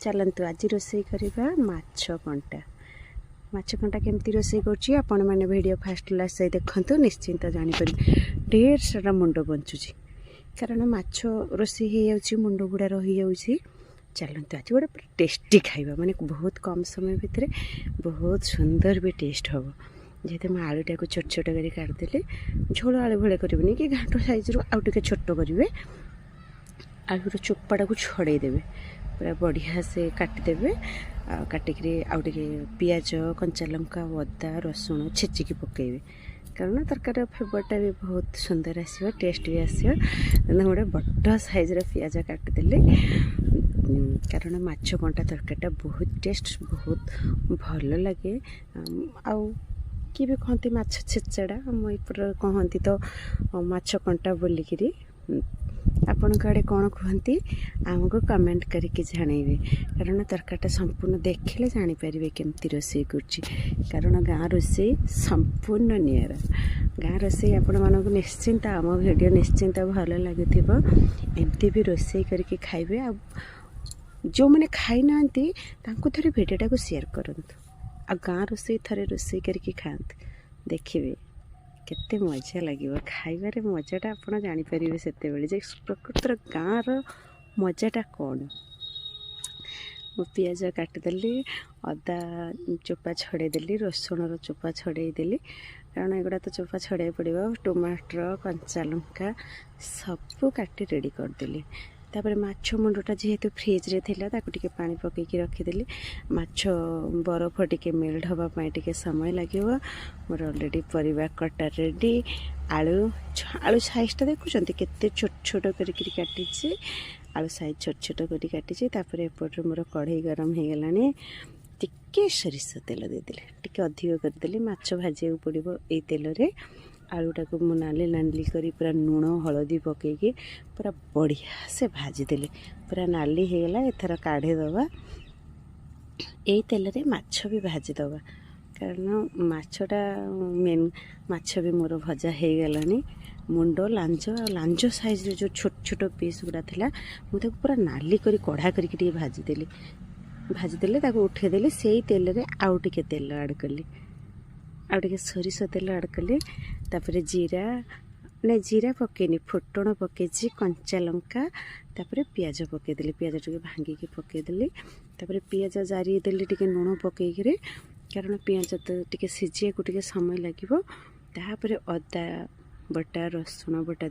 ଚାଲନ୍ତୁ ଆଜି ରୋଷେଇ କରିବା ମାଛ କଣ୍ଟା। ମାଛ କଣ୍ଟା କେମିତି ରୋଷେଇ କରୁଛି, ଆପଣମାନେ ଭିଡ଼ିଓ ଫାଷ୍ଟ ଲାଷ୍ଟ ଯାଇ ଦେଖନ୍ତୁ, ନିଶ୍ଚିନ୍ତ ଜାଣିପାରିବେ। ଢେର ସାରା ମୁଣ୍ଡ ବଞ୍ଚୁଛି, କାରଣ ମାଛ ରୋଷେଇ ହେଇଯାଉଛି, ମୁଣ୍ଡ ଗୁଡ଼ା ରହିଯାଉଛି। ଚାଲନ୍ତୁ ଆଜି ଗୋଟେ ପୁରା ଟେଷ୍ଟି ଖାଇବା, ମାନେ ବହୁତ କମ୍ ସମୟ ଭିତରେ ବହୁତ ସୁନ୍ଦର ବି ଟେଷ୍ଟ ହେବ। ଯେହେତୁ ମୁଁ ଆଳୁଟାକୁ ଛୋଟ ଛୋଟ କରି କାଟିଦେଲି, ଝୋଳ ଆଳୁ ଭଳିଆ କରିବେନି କି ଘାଣ୍ଟ ସାଇଜ୍ରୁ ଆଉ ଟିକେ ଛୋଟ କରିବେ। ଆଳୁର ଚୋପାଟାକୁ ଛଡ଼େଇ ଦେବେ, ପୁରା ବଢ଼ିଆ ସେ କାଟିଦେବେ। ଆଉ କାଟିକିରି ଆଉ ଟିକେ ପିଆଜ, କଞ୍ଚା ଲଙ୍କା, ଅଦା, ରସୁଣ ଛେଚିକି ପକାଇବେ, କାରଣ ତରକାରୀର ଫ୍ଲେଭରଟା ବି ବହୁତ ସୁନ୍ଦର ଆସିବ, ଟେଷ୍ଟ ବି ଆସିବ। ତେଣୁ ଗୋଟେ ବଡ଼ ସାଇଜ୍ର ପିଆଜ କାଟିଦେଲି, କାରଣ ମାଛ କଣ୍ଟା ତରକାରୀଟା ବହୁତ ଟେଷ୍ଟ, ବହୁତ ଭଲ ଲାଗେ। ଆଉ କିଏ ବି କହନ୍ତି ମାଛ ଛେଚଡ଼ା, ଆମ ଏପଟେ କହନ୍ତି ତ ମାଛ କଣ୍ଟା ବୋଲିକିରି। ଆପଣଙ୍କ ଆଡ଼େ କ'ଣ କୁହନ୍ତି, ଆମକୁ କମେଣ୍ଟ କରିକି ଜଣାଇବେ, କାରଣ ତରକାରୀଟା ସମ୍ପୂର୍ଣ୍ଣ ଦେଖିଲେ ଜାଣିପାରିବେ କେମିତି ରୋଷେଇ କରୁଛି। କାରଣ ଗାଁ ରୋଷେଇ ସମ୍ପୂର୍ଣ୍ଣ ନିଆରା। ଗାଁ ରୋଷେଇ ଆପଣମାନଙ୍କୁ ନିଶ୍ଚିନ୍ତ ଆମ ଭିଡ଼ିଓ ନିଶ୍ଚିନ୍ତ ଭଲ ଲାଗୁଥିବ। ଏମିତି ବି ରୋଷେଇ କରିକି ଖାଇବେ, ଆଉ ଯେଉଁମାନେ ଖାଇନାହାନ୍ତି ତାଙ୍କୁ ଥରେ ଭିଡ଼ିଓଟାକୁ ସେୟାର କରନ୍ତୁ, ଆଉ ଗାଁ ରୋଷେଇ ଥରେ ରୋଷେଇ କରିକି ଖାଆନ୍ତୁ, ଦେଖିବେ କେତେ ମଜା ଲାଗିବ। ଖାଇବାରେ ମଜାଟା ଆପଣ ଜାଣିପାରିବେ ସେତେବେଳେ ଯେ ପ୍ରକୃତର ଗାଁର ମଜାଟା କ'ଣ। ମୁଁ ପିଆଜ କାଟିଦେଲି, ଅଦା ଚୋପା ଛଡ଼େଇଦେଲି, ରସୁଣର ଚୋପା ଛଡ଼େଇଦେଲି, କାରଣ ଏଗୁଡ଼ା ତ ଚୋପା ଛଡ଼େଇବାକୁ ପଡ଼ିବ। ଟମାଟର, କଞ୍ଚା ଲଙ୍କା ସବୁ କାଟି ରେଡ଼ି କରିଦେଲି। ତାପରେ ମାଛ ମୁଣ୍ଡଟା ଯେହେତୁ ଫ୍ରିଜ୍ରେ ଥିଲା, ତାକୁ ଟିକେ ପାଣି ପକାଇକି ରଖିଦେଲି। ମାଛ ବରଫ ଟିକେ ମେଲ୍ଟ ହେବା ପାଇଁ ଟିକେ ସମୟ ଲାଗିବ। ମୋର ଅଲରେଡ଼ି ପରିବା କଟା ରେଡ଼ି। ଆଳୁ ସାଇଜ୍ଟା ଦେଖୁଛନ୍ତି, କେତେ ଛୋଟ ଛୋଟ କରିକିରି କାଟିଛି। ଆଳୁ ସାଇଜ୍ ଛୋଟ ଛୋଟ କରି କାଟିଛି। ତାପରେ ଏପଟରେ ମୋର କଢ଼େଇ ଗରମ ହେଇଗଲାଣି। ଟିକେ ସୋରିଷ ତେଲ ଦେଇଦେଲି, ଟିକେ ଅଧିକ କରିଦେଲି, ମାଛ ଭାଜିବାକୁ ପଡ଼ିବ ଏଇ ତେଲରେ। ଆଳୁଟାକୁ ମୁଁ ନାଲି ନାଲି କରି ପୁରା ଲୁଣ ହଳଦୀ ପକାଇକି ପୁରା ବଢ଼ିଆ ସେ ଭାଜିଦେଲି, ପୁରା ନାଲି ହେଇଗଲା। ଏଥର କାଢ଼ିଦେବା। ଏଇ ତେଲରେ ମାଛ ବି ଭାଜିଦେବା, କାରଣ ମାଛଟା ମେନ୍। ମାଛ ବି ମୋର ଭଜା ହେଇଗଲାଣି। ମୁଣ୍ଡ, ଲାଞ୍ଜ, ଆଉ ଲାଞ୍ଜ ସାଇଜ୍ର ଯେଉଁ ଛୋଟ ଛୋଟ ପିସ୍ ଗୁଡ଼ା ଥିଲା, ମୁଁ ତାକୁ ପୁରା ନାଲି କରି କଢ଼ା କରିକି ଟିକେ ଭାଜିଦେଲି। ଭାଜିଦେଲେ, ତାକୁ ଉଠେଇଦେଲି। ସେଇ ତେଲରେ ଆଉ ଟିକେ ତେଲ ଆଡ଼୍ କଲି, ଆଉ ଟିକେ ସୋରିଷ ତେଲ ଆଡ଼୍ କଲି। ତାପରେ ଜିରା, ନାଇଁ, ଜିରା ପକେଇନି, ଫୁଟଣ ପକେଇଛି, କଞ୍ଚା ଲଙ୍କା, ତାପରେ ପିଆଜ ପକେଇଦେଲି। ପିଆଜ ଟିକେ ଭାଙ୍ଗିକି ପକେଇଦେଲି। ତାପରେ ପିଆଜ ଜାରି ଦେଲି ଟିକେ ଲୁଣ ପକେଇକିରି, କାରଣ ପିଆଜ ତ ଟିକେ ସିଝିବାକୁ ଟିକେ ସମୟ ଲାଗିବ। ତାପରେ ଅଦା ବଟା, ରସୁଣ ବଟା।